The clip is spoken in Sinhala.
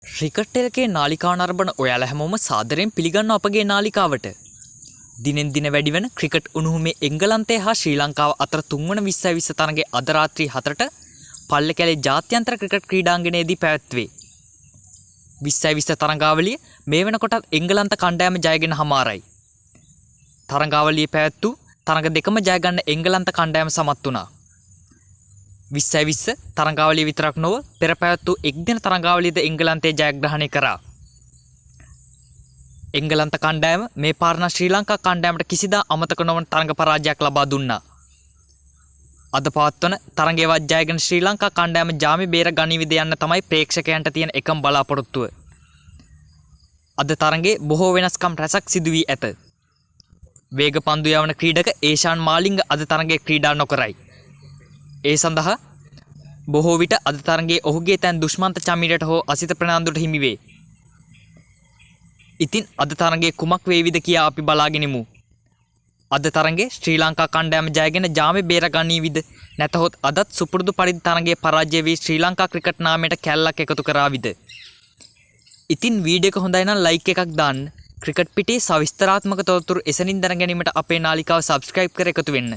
ක්‍රිකට් එල්කේ නාලිකාව නරඹන ඔයාලා හැමෝම සාදරයෙන් පිළිගන්නවා අපගේ නාලිකාවට. දිනෙන් දින වැඩිවන ක්‍රිකට් උණුහුමේ එංගලන්තය හා ශ්‍රී ලංකාව අතර තුන්වන 20-20 තරගය අද රාත්‍රී 4ට පල්ලෙකැලේ ජාත්‍යන්තර ක්‍රිකට් ක්‍රීඩාංගණයේදී පැවැත්වේ. 20-20 තරගාවලිය මේ වෙනකොටත් එංගලන්ත කණ්ඩායම ජයගෙන හමාරයි. තරගාවලියේ පැවැත් වූ තරග දෙකම ජයගන්න එංගලන්ත කණ්ඩායම සමත් වුණා. 20-20 තරගාවලිය විතරක් නොව පෙර පැවැත් වූ එක්දින තරගාවලියද එංගලන්තය ජයග්‍රහණය කරා. එංගලන්ත කණ්ඩායම මේ පාර නම් ශ්‍රී ලංකා කණ්ඩායමට කිසිදා අමතක නොවන තරග පරාජයක් ලබා දුන්නා. අද පවත්වන තරගයවත් ජයගෙන ශ්‍රී ලංකා කණ්ඩායම ජාමි බේර ගනීවිද යන්න තමයි ප්‍රේක්ෂකයන්ට තියෙන එකම බලාපොරොත්තුව. අද තරගයේ බොහෝ වෙනස්කම් රැසක් සිදු වී ඇත. වේග පන්දු යවන ක්‍රීඩක ඒෂාන් මාලිංග අද තරගයේ ක්‍රීඩා නොකරයි. ඒ සඳහා බොහෝ විට අද තරගයේ ඔහුගේ තැන් දුෂ්මන්ත චමීරට හෝ අසිත ප්‍රනාන්දුට හිමි වේ. ඉතින් අද තරගයේ කුමක් වේවිද කියා අපි බලාගෙනමු. අද තරගයේ ශ්‍රී ලංකා කණ්ඩායම ජයගෙන ජාමේ බේර ගනීවිද, නැතහොත් අදත් සුපුරුදු පරිදි තරගයේ පරාජය වී ශ්‍රී ලංකා ක්‍රිකට් නාමයට කැල්ලක් එකතු කරාවිද? ඉතින් වීඩියෝ එක හොඳයි නම් ලයික් එකක් දාන්න. ක්‍රිකට් පිටේ සවිස්තරාත්මක තොරතුරු එසැනින් දැන ගැනීමට අපේ නාලිකාව සබ්ස්ක්‍රයිබ් කර එකතු වෙන්න.